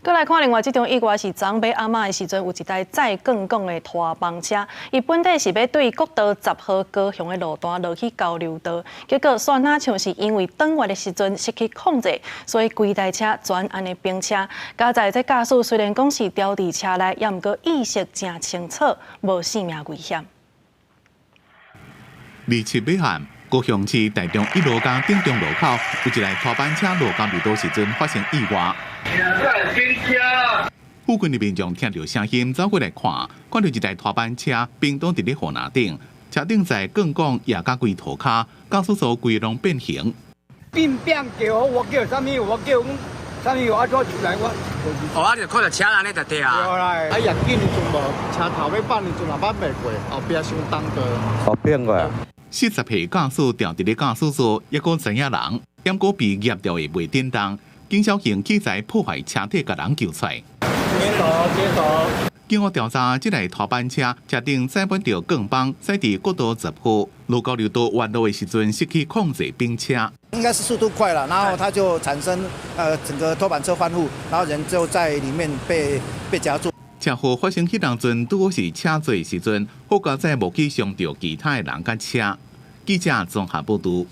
閣來看另外這場意外是昨昏暗仔的時陣，有一台載鋼管的拖板車，伊本底是欲對國道十號高雄的路段落去交流道，結果煞若像是因為轉彎的時陣失去控制，所以規台車全按呢冰車。佳哉這駕駛雖然講是牢佇車內，也毋過意識誠清楚，無性命危險。27號暗，高雄市大中一路佮頂中路口，有一台拖板車落交流道時陣發生意外。附近的民眾聽著聲音走過來看，看著一台拖板車冰擋佇咧護欄頂，車頂載鋼管壓甲規塗跤，駕駛座規攏變形。變變叫我叫啥物？我叫講啥物？我怎出來我。哦，啊，就看著車按呢就對啊。對啦，啊，壓緊的時陣無，車頭欲放的時陣嘛放袂過，後壁傷重的。哦，變過。40歲駕駛牢佇咧駕駛座，猶閣知影人，毋過被壓著會袂振動，警消用器材破壞車體，共人救出來。接手，接手。經過調查，這台拖板車車頂載滿著鋼板，駛佇國道十號落交流道彎路的時陣失去控制冰車。應該是速度快了，然後它就產生整個拖板車翻覆，然後人就在裡面被夾住。車禍發生彼當陣，拄好是車載時陣，好佳哉無去傷著其他的人佮車。記者綜合報導。